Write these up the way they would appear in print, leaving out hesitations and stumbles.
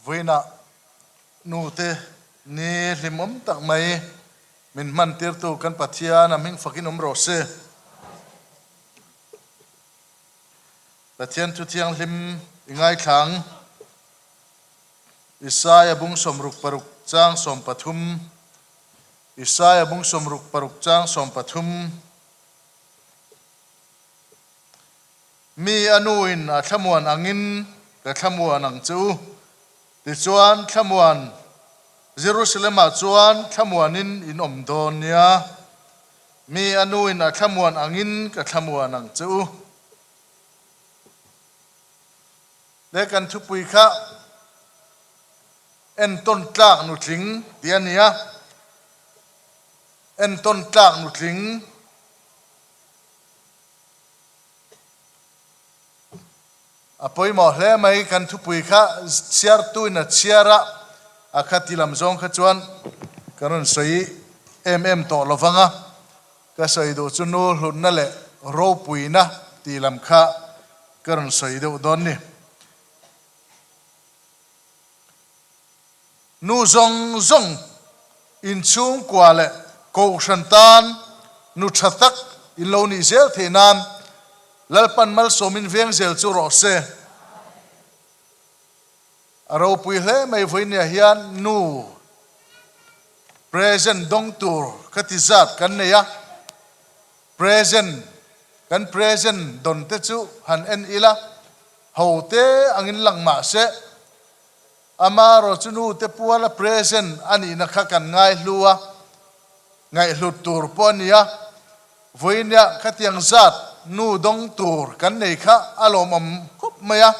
Vawiinah nute ni hlimawm tak mai min hmantirtu kan Pathian a hming fakin awm rawh se. Pathian thu thianghlim i ngaithla ang. Isaia bung 66 chang 13 Isaia bung 66 chang 13 Mi a nuin a thlamuan angin ka thlamuan ang che u. Tichuan thlamuan Jerusalem-ah chuan thlamuanin in awm dawn nia. Mi a nuin a thlamuan angin ka thlamuan ang che u. Le kan thupui kha entawn tlak nutling tih a ni a, entawn tlak nutling. A pawimawh hle mai, kan thupui kha chhiartuin a chhiar a, a khati lam zawng kha chuan ka rawn sawi em em tawh lo vang a, ka sawi duh chu nu hlutna leh ropuina tih lam kha ka rawn sawi deuh dawn ni. Nu zawng zawng inchhungkua leh kohhran tan nu tha tak in lo nih zel theih nan Lalpan malsawmin veng zel chu rawh se. A ropui hle mai vawinia hian nu present dawng tur ka ti zat kan nei a, present kan present dawn te chu han en ila ho te angin lang mah se, Amarawh chu nu te puala present a nihna kha kan ngaihlu a, ngaihhlut tur pawh a ni a, vawinia khatiang zat nu dawng tur kan nei kha a lawmawm khawp mai a,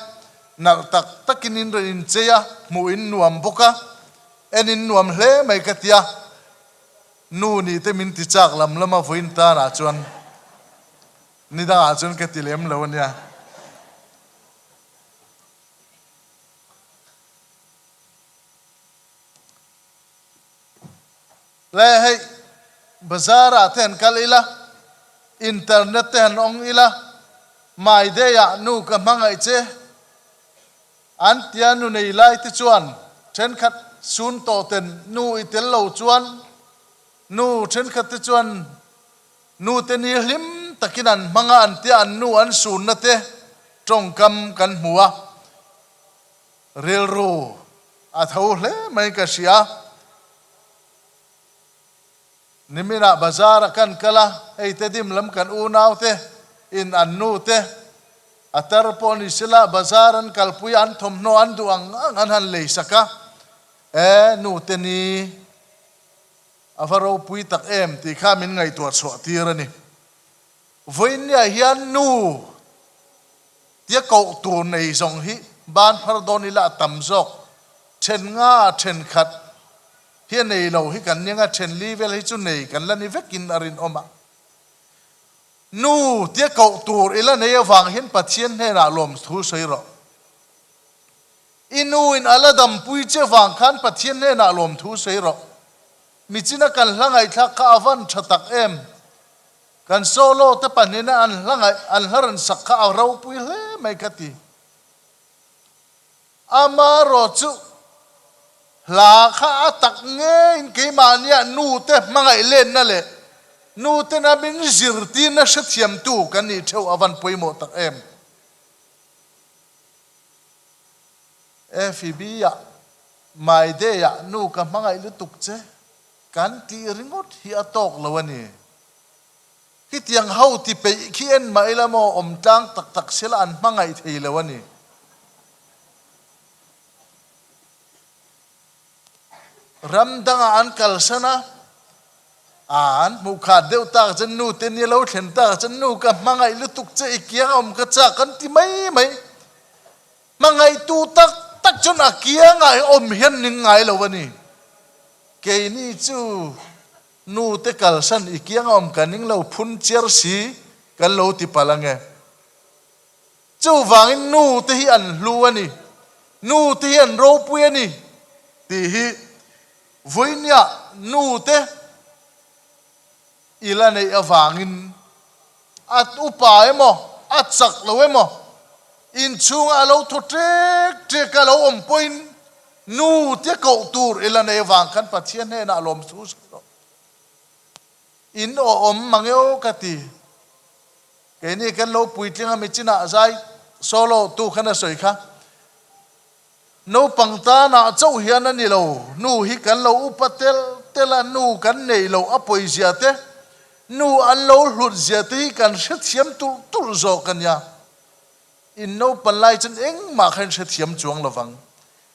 nalh tak takin in rawn inchei a, hmuh in nuam bawk a, en in nuam hle mai ka ti a, nu nih te min ti chak lam lama vawiin tanah chuan ni dangah chuan ka ti lem lo a nia. Le hei bazar ah te han kal ila, internet te han awng ila, my day ah nu ka hmangaih che an tia nu nei lai te chuan thenkhat sun tawh ten nu i tel lo chuan nu thenkhat te chuan Nu te ni hlim takin an hmang a, an tia an nu an sunna te tawngkam kan hmu a, rilru a tho hle mai ka hria. Niminah bazar a kan kal a, hei te dim lam kan unau te in an nu te a tar pawh ni sela bazar an kalpui a, an thawmhnaw an duh ang ang an han lei sak a, e nu te ni A va ropui tak em tih kha min ngaihtuah chhuah tir a ni. Vawiinniah hian nu tia koh tur nei zawng hi ban phar dawn ila a tam zawk. Then nga thenkhat hi a nei lo hi kan nia nga then li vel hi chu nei kan la ni vekin a rinawm a. Nu tia koh tur ila nei avang hian Pathian hnenah lawmthu sawi rawh. I nu in a la dampui che vang khan Pathian hnenah lawmthu sawi rawh. Michina kan hla ngaihthlak kha a van tha tak em. Kan solo te pahnihna an hla ngaih an hla rawn sak kha a ropui hle mai ka ti. Amarawh chu hla kha a tak ngeiin keimahniah nu te hmangaih lenna leh nu tena min zirtirna hrethiamtu kan nih theuh a van pawimawh tak em. FB ah My Day ah nu ka hmangaih lutuk che kan tih ringawt hi a tawk lo a ni. Khitiang ho ti peih khi en mah ila maw awm tlang tak tak sela an hmangaih thei lo a ni. Ram dangah an kalsan a, an hmuh khat deuh tak chuan nu te nia lo thlen tak chuan nu ka hmangaih lutuk che i kiang a awm ka chak an ti mai mai. Hmangaihtu tak tak chuan a kiangah i awm hian ning ngai lo a ni. Keini chu nu te kalsan i kianga awm ka ning lo phun chiar si kan lo ti palh ange. Chuvangin nu te hi an hlu a ni, nu te hi an ropui a ni tih hi vawinia nu te i la neih avangin a upa emaw, a chak lo emaw, inchhunga a lo thaw ṭek ṭek a lo awm pawhin. Nu te koh tur i la nei vang khan Pathian hnenah lawmthu sawi rawh. In awh awm mang e aw ka ti. Keini kan lo puitling a michinah zai solo tu khan a sawi kha. Naupang tanah chauh hian a ni lo, nu hi kan lo upa tel tel a, nu kan neih loh a pawizia te, nu an lo hlut zia te hi kan hrethiam tulh tulh zawk a nia. In naupan lai chuan engmah kha in hrethiam chuang lovang.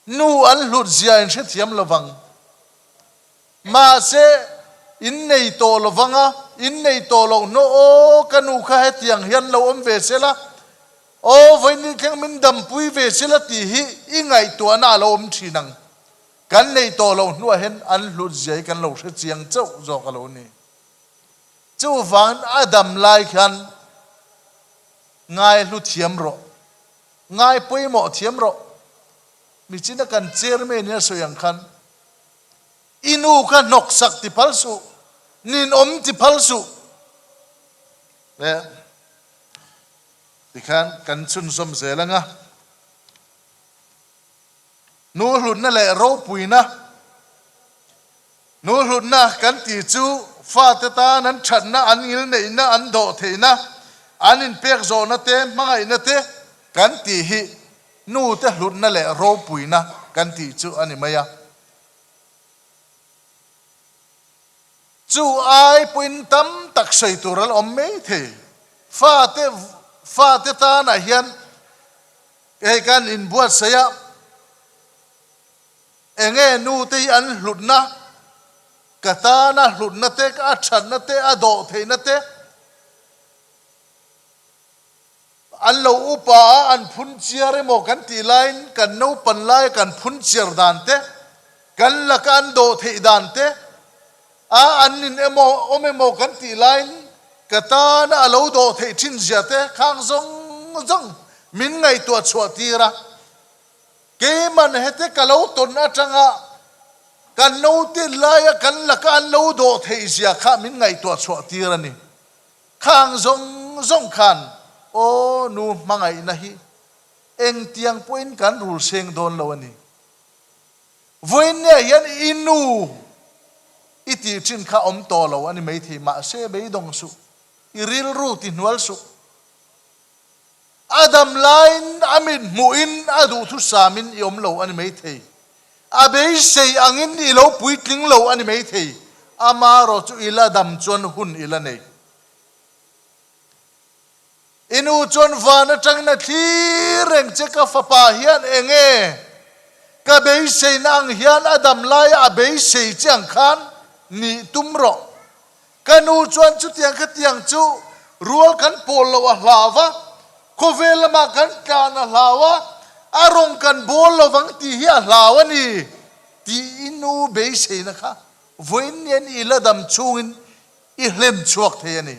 Nu an hlut zia in hrethiam lovang. Mahse, in nei tawh lovang a, in nei tawh loh hnawh aw, ka nu kha hetiang hian lo awm ve se la, aw vawiin thleng min dampui ve se la tih hi i ngaihtuahna a lo awm thin ang. Kan nei tawh loh hnuah hian an hlut zia hi kan lo hre chiang chauh zawk a lo ni. Chuvangin a dam lai khan ngai hlu thiam rawh, ngai pawimawh thiam rawh. Michina kan chairman in a sawi ang khan, I nu kha hnawk sak ti phal suh, ninawm ti phal suh. Le tikhan kan chhunzawm zel ang a. Nu hlutna leh ropuina, Nu hlutna kan tih chu fate tan an thatna, an ngilneihna, an dawhtheihna, an inpek zawhna te, hmangaihna te kan tih hi Nu te hlutna leh ropuina kan tih chu a ni mai a. Chu ai pawhin tam tak sawi tur a la awm mai thei. Fate fate tanah hian hei kan inbuatsaih a, enge nu te hi an hlutna, ka tana hlutna te, a thatna te, a dawh theihna te, An lo upa a, an phun chiar emaw kan tih laiin kan naupan laia kan phun chiar dan te, kan laka an dawh theih dan te, a an nin emaw awm emaw kan tih laiin ka tana a lo dawh theih thin zia te khang zawng zawng min ngaihtuah chhuah tir a. Keiman hete ka lo tawn atanga kan nautin laia kan laka an lo dawh theih zia kha min ngaihtuah chhuah tir a ni. Khang zawng zawng khan aw nu hmangaihna hi engtiang pawhin kan rul seng dawn lo a ni. Vawiinniah hian i nu i tih thin kha awm tawh lo a ni maithei mahse beidawng suh, i rilru ti hnual suh. A dam laiin a mit hmuhin a duhthusamin i awm lo a ni maithei. A beisei angin i lo puitling lo a ni maithei. Amarawh chu i la dam chuan hun i la nei. I nu chuan van atangin a thlir reng che ka fapa hian enge ka beiseina ang hian a dam laia a beisei che ang khan nih tum rawh. Ka nu chuan chutiang khatiang chu rual kan pawl loh a hlau a, khawvel lamah kan tlan a hlau a, a rawng kan bawl lovang tih hi a hlau a ni tih i nu beiseina kha vawiin nian i la dam chhungin i hlen chhuak thei a ni.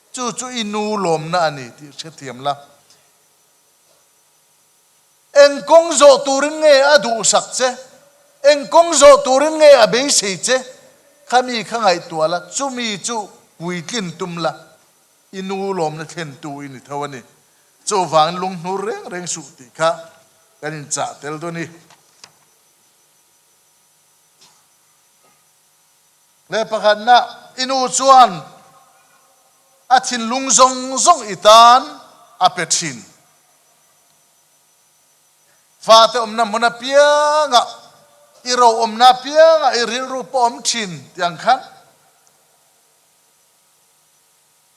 Chu chu i nu lawmna a ni tih hrethiam la. Eng kawng zawh turin nge a duhsak che? Eng kawng zawh turin nge a beisei che? Kha mi kha ngaihtuah la, chumi chu puitlin tum la, i nu lawmna thlentu i ni tho a ni. Chuvangin lunghnur reng reng suh tih kha kan inchah tel dawn i. Leh pakhatna, i nu chuan a thinlung zawng zawng i tan a pe thin. Fate awmna hmun apiangah, i ro awmna apiangah i rilru pawh awm thin tih ang khan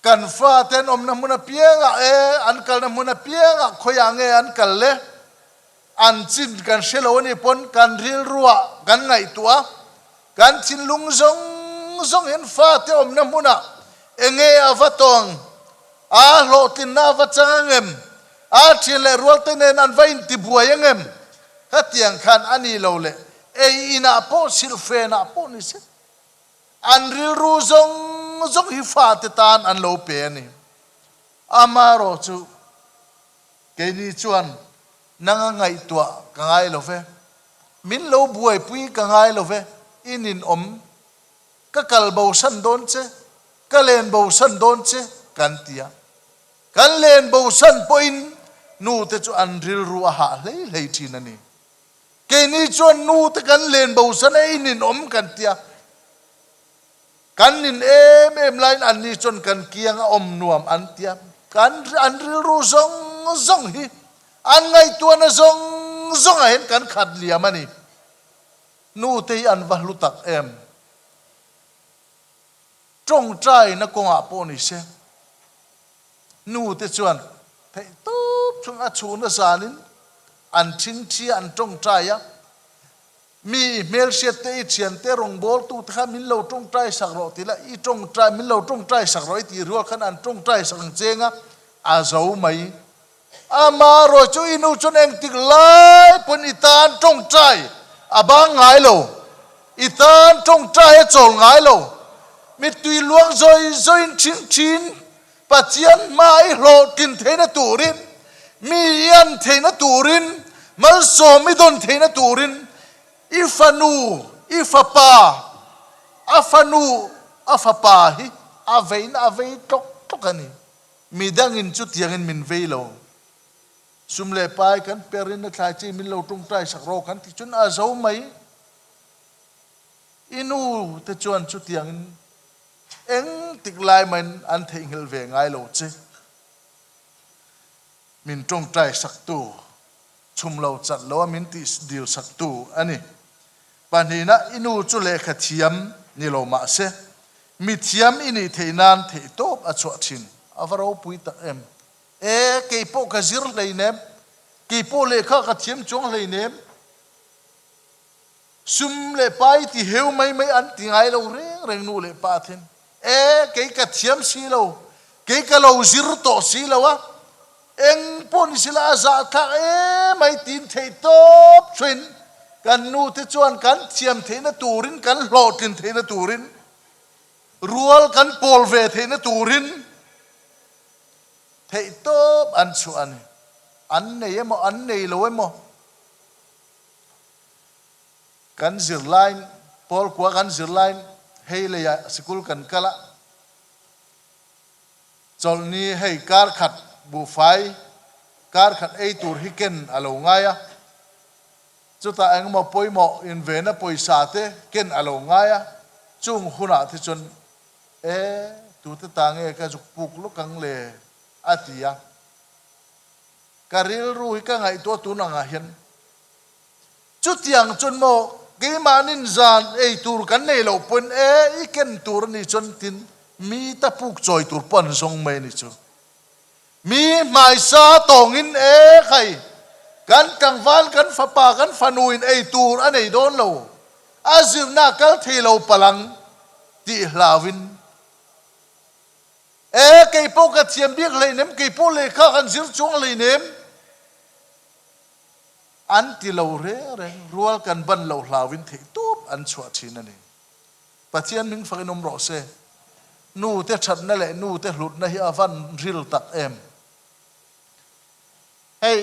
kan fate an awmna hmun apiangah e, an kalna hmun apiangah khawiah nge an kal le? An chin kan hre lo a nih pawn kan rilruah kan ngaihtuah a, kan thinlung zawng zawng hian fate awmna hmunah enge a va tawng, a hlawhtlinna a va chang ang em, a thian leh rualte nen an va intibuai ang em? Khatiang khan a ni lo leh ei inah pawh silhfenah pawh ni se an rilru zawng zawng hi fate tan an lo pe a ni. Amaherawh chu Keini chuan nanga ngaihtuah ka ngai lo ve, min lo buaipui ka ngai lo ve, i ninawm, ka kal bosan dawn che, ka len bosan dawn che kan ti a. Kan len bosan pawhin nute chu an rilru a hah hlei hlei thin a ni. Keini chuan nu te kan len bo san e, i ninawm kan tia. Kan nin em em laiin anni chuan kan kiang a awm nuam an tia. Kan an rilru zawng zawng hi an ngaihtuahna zawng zawngah hian kan khat liam a ni. Nu te hi an va hlu tak em. Tawngtaina kawngah pawh ni se, nu te chuan theih tawp chung a chhuna zanin an thingthi a, an tawngtai a. Mi i hmelhriat te, i thian te, rawngbawltu te kha min lo tawngtai sak rawh ti la, i tawngtai, min lo tawngtai sak rawh i tih rual khan an tawngtai sak ang cheng a, a zo mai. Amaherawh chu i nu chuan engtik lai pawn i tan tawngtai a bang ngai lo, i tan tawngtai a chawl ngai lo. Mittui luang zawi zawiin thin thin Pathian hma i hlawhtlin theihna turin, mi i an theihna turin, malsawm i dawn theihna turin i fanu, i fapa, a fanu, a fapa hi a veina a vei tlawk tlawk a ni. Mi dangin chutiangin min vei lo. Sum leh pai kan perin a thlai chi min lo tawngtai sak rawh kan ti chuan a zo mai. I nu te chuan chutiangin eng tik lai mahin an theihnghilh ve ngai lo che. Min tawngtai saktu, chhum lo chat lo a min tih dil saktu a ni. Pahnihna, i nu chu lehkha thiam ni lo mah se, mi thiam i nih theih nan theihtawp a chhuah thin. A va ropui tak em! E, kei pawh ka zir hleinem, kei pawh lehkha ka thiam chuang hleinem. Sum leh pa i ti heu mai mai an ti ngai lo reng reng nu leh pa then. E, kei ka thiam si lo, kei ka lo zir tawh si lo a, eng pawh ni sila a zahthlak emai tiin theih tawp thuin kan nu te chuan kan thiam theihna turin, kan hlawhtlin theihna turin, rual kan pawl ve theihna turin theih tawp an chhuah a ni. An nei emaw, an nei lo emaw. Kan zirlaiin, Paul kua kan zirlaiin hei leiah sikul kan kal a, chawlhni hei kar khat buhfai kar khat ei tur hi ken a lo ngai a, chutah engemaw pawimawh invena pawisa te ken a lo ngai a, chung hunah te chuan e tute ta nge ka zuk puk lawk ang le a ti a, ka rilru hi ka ngaihtuah tun angah hian Chutiang chuan maw keimahnin zan ei tur kan nei loh pawn e i ken tur a nih chuan tin mi ta puk chawi tur pawh an zawng mai a nih chu. Mi hmaisa tawngin e khai kan tlangval kan fapa kan fanuin ei tur a nei dawn lo a zirna a kal thei lo palang tih hlauin e kei pawh ka thiam bik hleinem kei pawh lehkha kan zir chuang hleinem. An ti lo reng reng, rual kan ban loh hlauin theih tup an chhuah thin a ni. Pathian hming fakin awm rawh se. Nu te thatna leh nu te hlutna hi a van ril tak em. Hei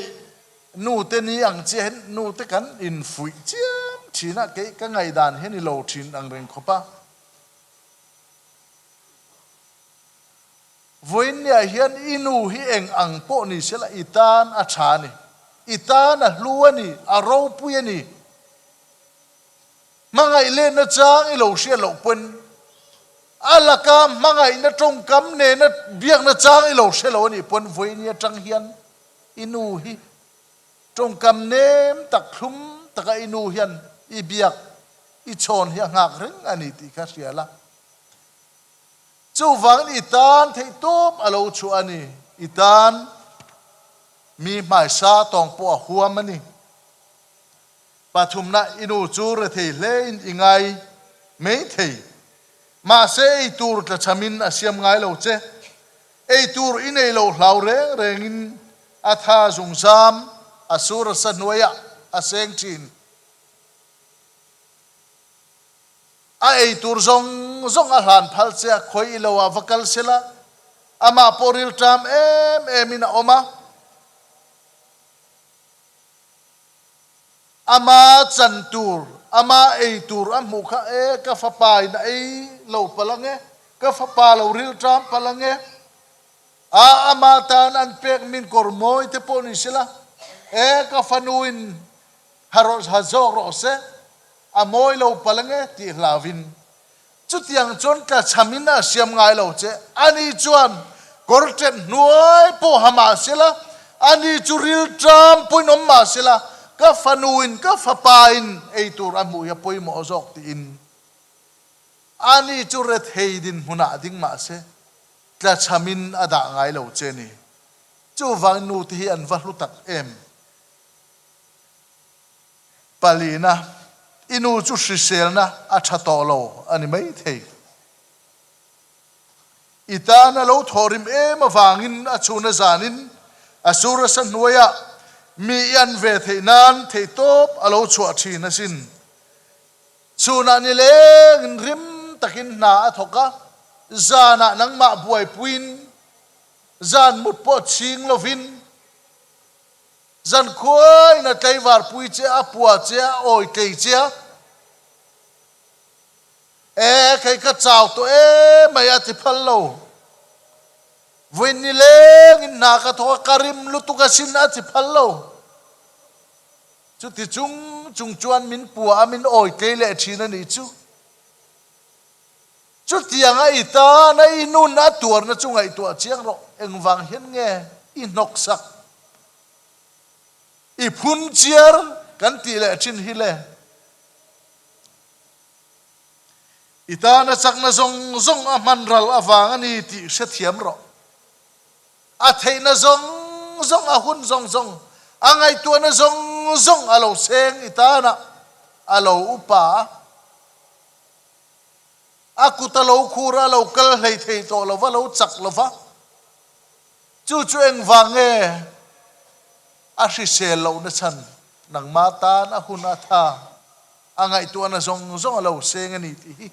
nu te ni ang chiah hian nu te kan infuih chiam thin a, kei ka ngaihdan hi a ni lo thin ang reng khawp a. Vawiinniah hian i nu hi eng ang pawh ni sela i tan a tha a ni, i tan a hlu a ni, a ropui a ni. Hmangaih lenna chang i lo hriat loh pawn a laka hmangaihna tawngkam nena biakna chang i lo hre lo a nih pawn vawiinni atang hian i nu hi tawngkam nem tak thlum taka i nu hian i biak i chhawn hi a nghak reng a ni tih kha hria la. Chuvangin i tan theih tawp a lo chhuah a ni. I tan mi hmaisa tawng pawh a huam a ni. Pathumna, i nu chu rethei hlein i ngai mai thei. Mahse ei tur tlachhamin a siam ngai lo che. Ei tur i nei lo hlau reng rengin a tha zungzam a sur a sa hnuaiah a seng thin. A ei tur zawng zawng a hlan phal che a, khawi i lo ah va kal sela, amah pawh rilṭam em em in a awm a. Ama chan tur, ama ei tur a hmuh kha, E, ka fapa in a ei lo palh ang e, ka fapa lo rilṭam palh ang e. A, ama tan an pek min kawr mawi te pawh ni sela, E, ka fanu in. Ha rawh ha zawk rawh se, a mawi lo palh ange tih hlauhin Chutiang chuan tlachhamin a siam ngai lo che. Ani chuan kawr ṭet hnuai pawh ha mah sela, ani chu rilṭam pawhin awm mah sela, ka fanuin ka fapain ei tur a hmuh hi a pawimawh zawk tiin ani chu rethei dinhmunah ding mah se, tlachhamin a dah ngai lo che ni. Chuvangin nute hi an va hlu tak em? Palina, I nu chu hriselna a tha tawh lo a ni maithei. I tan a lo thawhrim em avangin a chhuna zanin a sur a sa hnuaiah mi i an ve theih nan theihtawp a lo chhuah thin asin. Chhunah nilengin rim takin hna a thawk a, zanah nangmah buaipuiin zan mut pawh chhing lovin, Zankhuain a tlaivar pui che, a pua che, a awi tlei che a. E, kei ka chau tawh em mai a ti phal lo. Vawiin ni lengin hna ka thawk a, ka rim lutuk asin a ti phal lo. Chuti chung chung chuan min pua a, min awi tlei leh thin a nih chu. Chutianga i tana i nun a tuarna chu ngaihtuah chiang rawh. Engvang hian nge i hnawksak? I phun chiar kan tih leh thin hi le. I tana chakna zawng zawng a hman ral avang a ni tih hrethiam rawh. A theihna zawng zawng, a hun zawng zawng, a ngaihtuahna zawng zawng a lo seng i tana a lo upa a. A kut a lo khur a, a lo kal hlei thei tawh lo va, lo chak lo va. Chu chu engvang nge a hrisel lohna chhan? Nangmah tan a hun a tha, a ngaihtuahna zawng zawng a lo seng a ni tih hi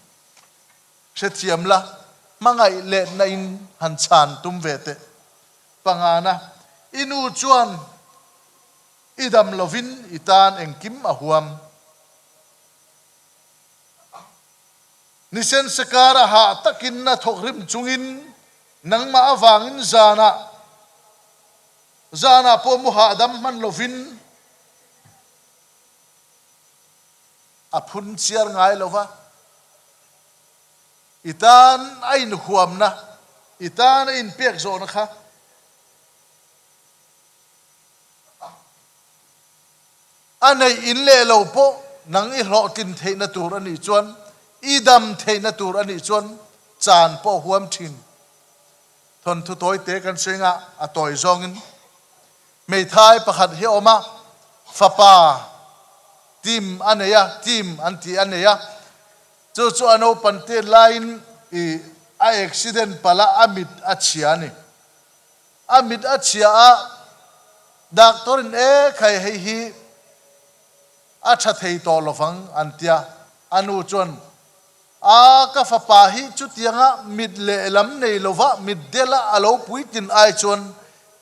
hrethiam la, hmangaih letna in han chhan tum ve teh. Pangana, i nu chuan i dam lovin i tan engkim a huam. Nisen sakar a hah takin a thawk rim chungin nangmah avangin zanah zanah pawh mu hahdam hman lovin a phun chiar ngai lo va, i tan a inhuamna, i tan a inpek zawhna kha A neih in leh lo pawh nang i hlawhtlin theihna tur a nih chuan, i dam theihna tur a nih chuan chan pawh huam thin. Thawnthu tawite kan sawi nga a tawi zawngin hmeithai pakhat hi a awm a, fapa team a nei a, team an tih a nei a, chu chu a naupan tet laiin i a accident palh a, a mit a chhia a ni. A mit a chhia a, doctor in e khai hei hi a tha thei tawh lovang an tia. A nu chuan, A ka fapa hi chutianga mit lehlam nei lova mit dela a lo puitlin ai chuan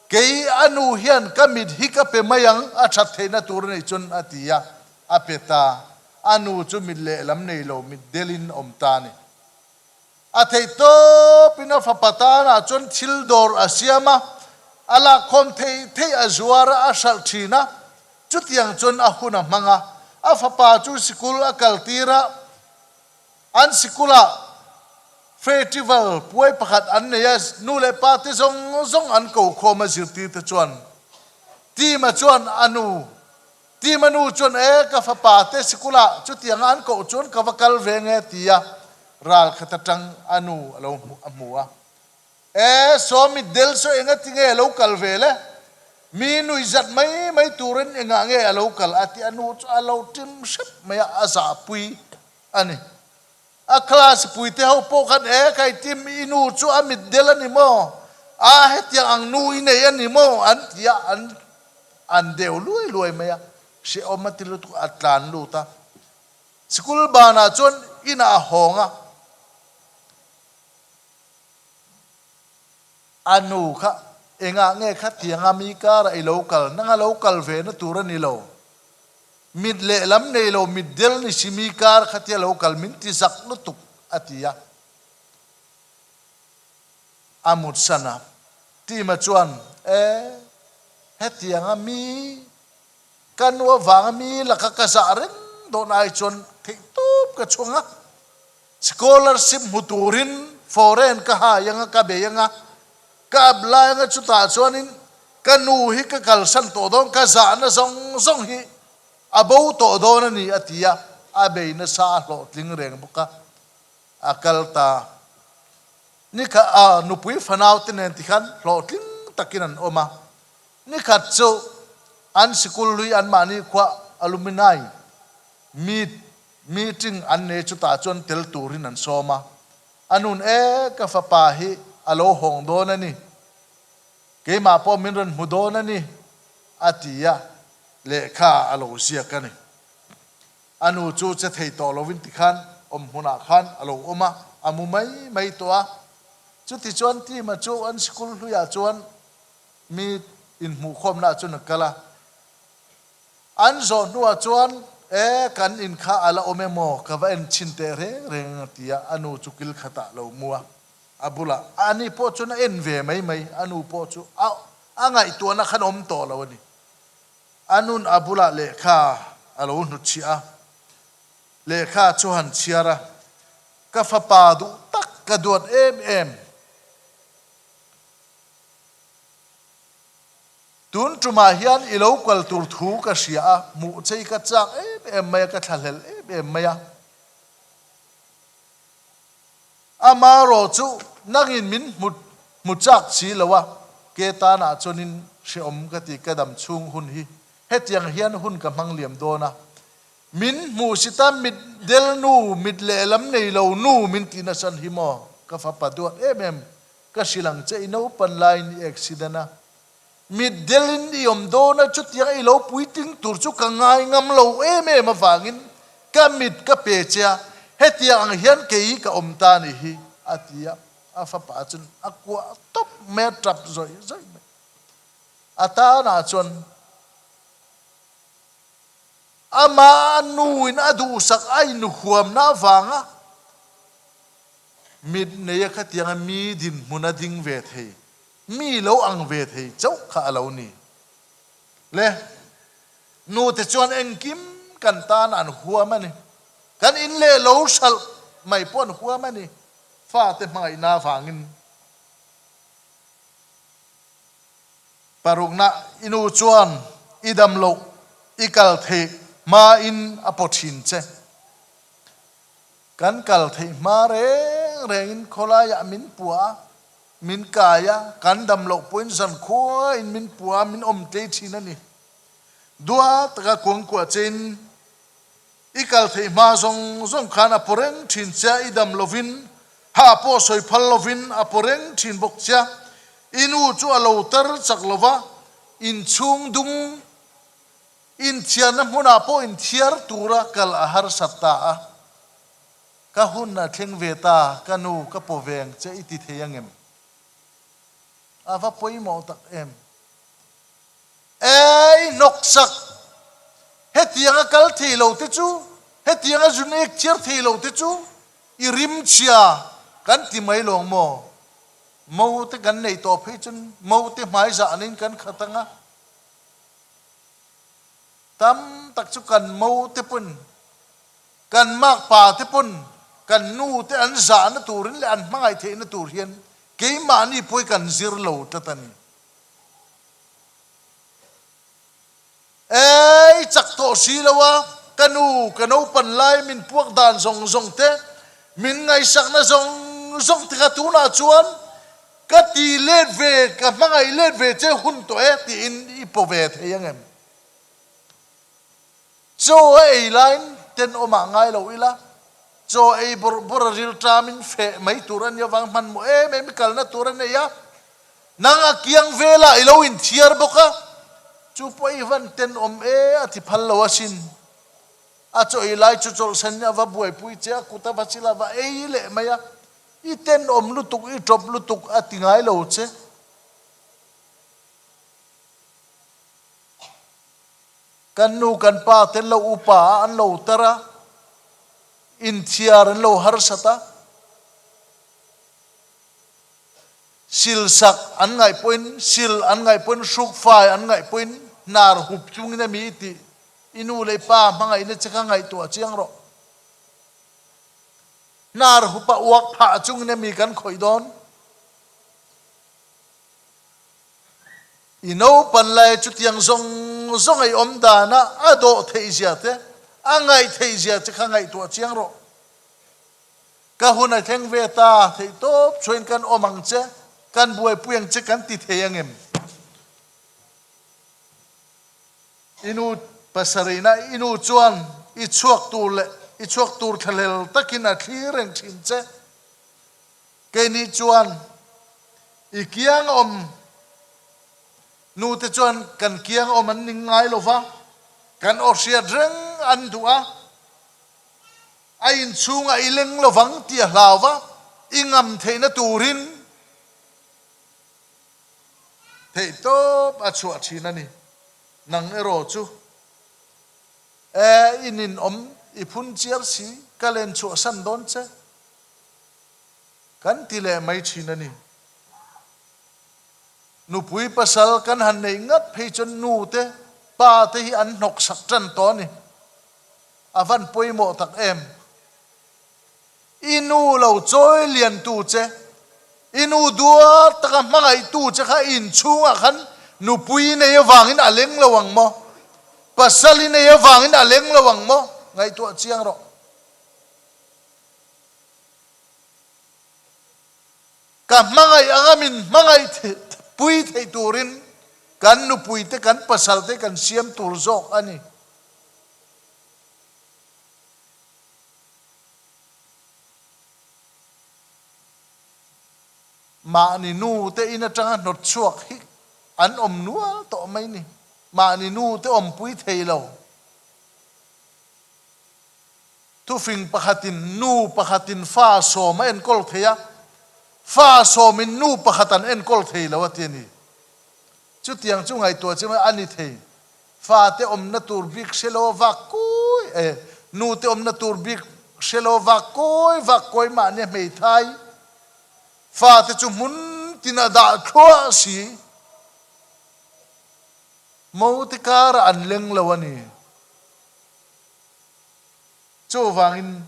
kei a nu hian ka mit hi ka pe mai ang a that theihna tur a nei chuan a ti a, a pe ta. A nu chu mit lehlam nei lo mit delin awm ta a ni. A theih tawpin a fapa tanah chuan thil dawr a siam a, a lakkhawm theih theih a zuar a, a hralh thin a. Chutiang chuan a hun a hmang a, a fapa chu sikul a kaltir a, an sikulah fetival puai pakhat an nei a, nu leh pa te zawng zawng an ko khawm a zirtirte chuan Tima chuan a nu Tima nu chuan, E, ka fapa te sikulah chutianga an koh chuan ka va kal ve nge, ti a ral khat atang a nu a lo hmu a hmu a. E, saw mitdel saw enga ti nge a lo kal ve le? Mi nui zat mai mai turin engah nge a lo kal a ti a nu chu a lo ṭim hrep mai a, a zahpui a ni. A class puite ho pawh khan, E, kai Tim, i nu chu a mitdel a ni maw? A, hetiang ang nu i nei a ni maw? an ti a, an an deu luai luai mai a, hrehawm a ti lutuk a tlan lut a. Sikul banah chuan inah a hawng a, a nu kha engah nge khatianga mi karah i lo kal? Nanga lo kal ve na tur a ni lo. Mit lehlam nei lo mit del ni si mi kar kha tia lo kal min ti zak lutuk a ti a. A mut san a. Tima chuan, E, hetianga mi Ka nu avanga mi laka ka zah reng dawn ai chuan theihtawp ka chhuang a, scholarship hmu turin foreign ka hai anga ka bei anga, ka apply anga chutah chuanin ka nu hi ka kalsan tawh dawn, ka zahna zawng zawng hi a bo tawh dawn a ni a ti a, a bei nasa a hlawhtling reng bawk a, a kal ta. Nikhat a nupui fanau te nen tikhan hlawhtling takin an awm a. Nikhat chu an sikul hlui anmahni khua alumni meet meeting an nei chutah chuan tel turin an sawm a. A nun e ka fapa hi a lo hawng dawn a ni, keimah pawh min rawn hmu dawn a ni a ti a, lehkha a lo ziak a ni. A nu chu che thei tawh lovin tikhan awm hmunah khan a lo awm a, a mu mai mai tawh a. Chutichuan Tima chu an sikul hluiah chuan Mi inhmuhkhawmna chuan a kal a, an zawh hnuah chuan, E, kan in kha a la awm em aw, ka va en chhin teh reng reng a ti a, a nu chu kil khatah a lo mu a, a bulah ani pawh chuan a en ve mai mai, a nu pawh chu a a ngaihtuahna khan awm tawh lo a ni. A nun a bulah lehkha a lo hnutchhiah a, lehkha chu han chhiar a, Ka fapa duh tak ka duat em em. Tun tumah hian i lo kal tur thu ka hria a, hmuh che i ka chak em em mai a, ka thlahlel em em mai a. Amarawh chu nangin min hmu hmu chak si lo a, ke tanah chuanin hrehawm ka ti, ka dam chhung hun hi hetiang hian hun ka hmang liam dawn a. Min hmuh si ta mit del nu, mit lehlam nei lo nu min tih nasan hi maw ka fapa duat em em. Ka hrilh ang che i naupan laiin i accident a, mit delin i awm dawn a, chutiang i lo puitling tur chu ka ngai ngam lo em em avangin ka mit ka pe che a, hetiang ang hian kei ka awm ta ni hi, a ti a, a fapa chuan a kuah tawp mai a, tap zawih zawih mai. A tanah chuan amah a nuin a duhsak a inhuamna avanga Mit neia khatianga mi dinhmun a ding ve thei, mi lo ang ve thei chauh kha a lo ni. Le, nute chuan engkim kan tan an huam a ni. Kan in leh lo hralh mai pawh an huam a ni, fate hmangaihna avangin. Parukna, i nu chuan i dam loh i kal theih hmain a paw thin che. Kan kal theih hma reng rengin khawlaiah min pua a, min kai a, kan dam loh pawhin zankhuain min pua a, min awm tlei thin a ni. Dua taka kuangkuah chein i kal theih hma zawng zawng khan a paw reng thin che a, i dam lovin ha pawh sawi phal lovin a paw reng thin bawk che a, i nu chu a lo tar chak lova, inchhung dung Inthiarna hmunah pawh inthiar tura kal a harsat ta a, Ka hun a thleng ve ta, ka nu ka paw veng che i ti thei angem? A va pawimawh tak em? Ei hnawksak! Hetianga kal thei lo te chu, hetianga zun ek thiar thei lo te chu i rim chhia kan ti mai lawng maw? Mo te kan nei tawh phei chuan mo te hmaizahnin kan khat anga, Tam tak chu kan mo te pawn, kan makpa te pawn, kan nu te an zahna turin leh an hmangaih theihna tur hian keimahni pawh hi kan zir lo tlat a ni. Ei chak tawh si lo a, ka nu ka naupan lai min puak dan zawng zawng te, min ngaihsakna zawng zawng te kha tunah chuan Ka ti let ve, ka hmangaih let ve che hun tawh e tiin i paw ve thei ang em? Chaw a ei laiin tenawmah ngai lo ila, chaw ei bawrh bawrh a ril ṭamin feh mai tur a nia vang hmanhmawh em em i kalna tur a nei a, nang a kiang velah i lo inthiar bawk a, chu pawh i van tenawm e a ti phal lo asin. A chaw ei lai chu chawlhsan a va buaipui che a, kut a va chil a va ei leh mai a, I tenawm lutuk, i ṭawp lutuk a ti ngai lo che. Kan nu kan pa te an lo upa a, an lo tar a, inthiar an lo harsat a, silsak an ngaih pawhin, sil an ngaih pawhin, hrukfai an ngaih pawhin. Hnar hup chungin a mi i tih? I nu leh i pa hmangaihna che kha ngaihtuah chiang rawh. Hnar hupa uak phah chungin a mi kan khawih dawn? I naupan lai chutiang zawng zawng a i awm dana a dawh theih zia te, a ngaih theih zia che kha ngaihtuah chiang rawh. Ka hun a thleng ve ta, theih tawp chuan kan awm ang che, kan buaipui ang che kan ti thei ang em? I nu pasarihna i nu chuan i chhuak tur leh i chhuak tur thlahlel takin a thlir reng thin che. Keini chuan i kiang awm nute chuan kan kiang awm an ning ngai lo va, kan aw hriat reng an duh a, a inchhungah i leng lo vang tih a hlau va, i ngam theihna turin theihtawp a chhuah thin a ni. Nang erawh chu e i ninawm i phun chiar si, ka len chhuahsan dawn che. Kan ti leh mai thin a ni. Nupui pasal kan han neih ngat phei chuan nu te, pa te hi an hnawk sak tan tawh a ni. A van pawimawh tak em. I nu lo chawi lian tu che, i nu duat taka hmangaih tu che kha inchhungah khan nupui nei avangin a leng lo ang maw? Pasal i nei avangin a leng lo ang maw? Ngaihtuah chiang rawh. Ka hmangaih anga min hmangaih pui theih turin kan nupuite kan pasalte kan siam tur zawk a ni. Mahni nute in atanga hnawt chhuak hi an awm nual tawh mai ni. Mahni nute awmpui thei lo. Thufing pakhatin nu pakhatin fa sawm a enkawl thei a, fa sawmin nu pakhat an enkawl thei lo a ti a ni. Chutiang chu ngaihtuah che mai a ni thei. Fate awmna tur bik hre lo a vak kawi e, nute awmna tur bik hre lo a vak kawi vak kawi mahni a hmeithai. Fate chu hmun tin a dah thluah si. Mote karah an leng lo a ni. Chuvangin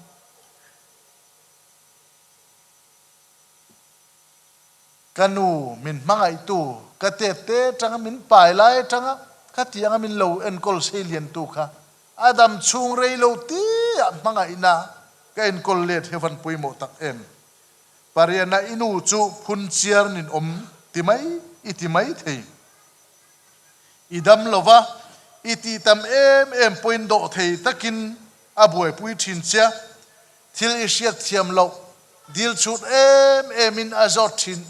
ka nu min hmangaihtu, ka tette atanga min pai lai atanga khatianga min lo enkawl sei liantu kha a dam chhung rei lo tia hmangaihna ka enkawl let hi van pawimawh tak em. Pariana i nu chu phun chiar nin awm ti mai i ti mai thei. I dam lo va, i tih tam em em pawhin dawh thei takin a buaipui thin che. Thil i hriat thiam loh dil chhut em emin a zawt thin.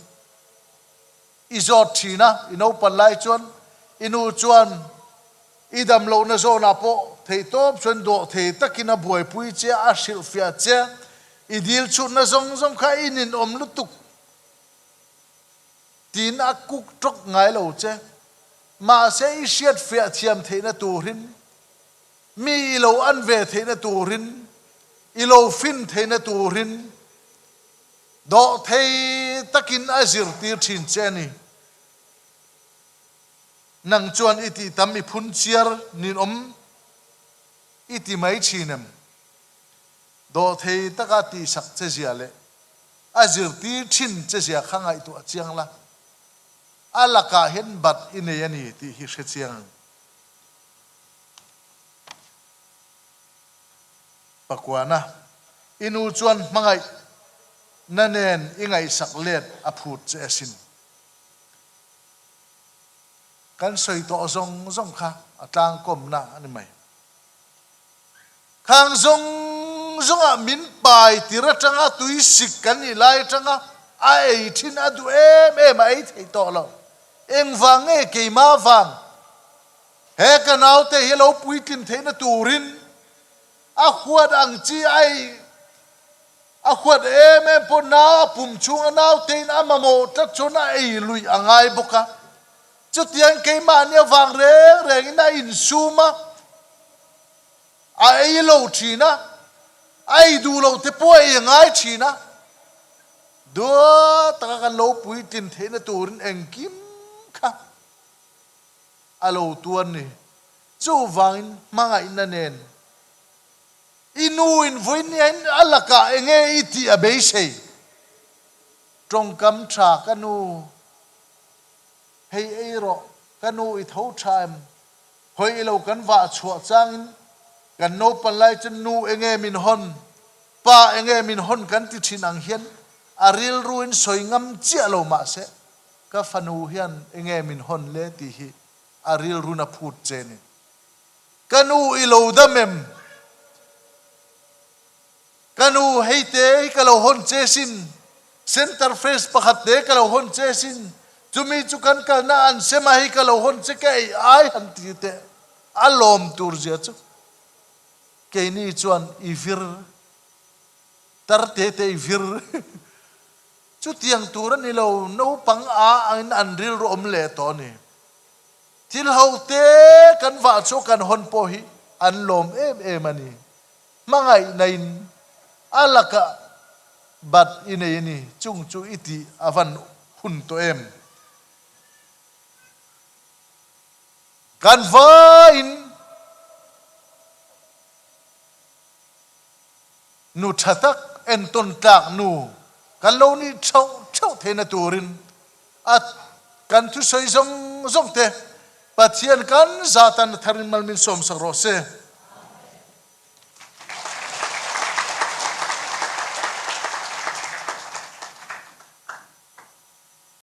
I zawt thin a, i naupan lai chuan i nu chuan i dam lohna zawnah pawh theihtawp chuan dawh thei takin a buaipui che, a hrilhfiah che. I dil chhutna zawng zawng kha i ninawm lutuk. Tin a kuk tawk ngai lo che. Mahse i hriat fiah thiam theihna turin, mi i lo an ve theihna turin, i lo fin theihna turin dawh thei takin a zirtir thin che a ni. Nang chuan i tih tam i phun chiar ninawm i ti mai thin em? Dawh thei taka tihsak che zia leh A zirtir thin che zia kha ngaihtuah chiang la, a lakah hian bat i nei a ni tih hi hre chiang ang. Pakuana, i nu chuan hmangaih na nen i ngaihsak let a phut che asin. Kan sawi tawh zawng zawng kha a tlangkawmna a ni mai. Khang zawng zawngah min pai tir atanga tui sik kan nih lai atanga a ei thin a duh em em a ei thei tawh lo. Engvang nge keimah vang he ka naute hi lo puitlin theihna turin a huat ang chi a ei a huat em em pawh nau a pum chhunga nautein a mamawh tlat chuan a ei luih a ngai bawk a. Chutiang keimahni avang reng rengin a insum a. A ei lo thin a, a ei duh loh te pawh a ei a ngai thin a, duat taka kan lo puitlin theihna turin engkim kha. a lo tuar ni. Chuvangin hmangaihna nen i nu in vawinia in a lakah enge i tih a beisei? Tawngkam tha ka nu, hei ei rawh, ka nu i tho tha em? Hawi i lo kan vah chhuah changin kan naupan lai chuan nu enge min hawn, pa enge min hawn kan ti thin ang hian a rilruin sawi ngam chiah lo mahse ka fanu hian enge min hawn le tih hi a rilrun a phut che ni. Ka nu i lo dam em? Ka nu hei te hi ka lo hawn che sin, Center Fresh pakhat te ka lo hawn che sin, chumi chu kan kalna an sem a hei ka lo hawn che ka ei ai han ti teh a lawm tur zia chu keini chuan i vir tar te te i vir chutiang tur a ni lo, naupang a angin an rilru awm leh tawh a ni. Thil ho te kan vah chu kan hawn pawh hi an lawm em em a ni. Hmangaihna in a lakah bat i nei a ni, chung chu i tih a van hun tawh em? Kan vaiin nu tha tak entawn tlak nu kan lo nih theuh theuh theihna turin a kan thusawi zawng zawng te Pathian kan zatan a tharin mal min sawmsak rawh se.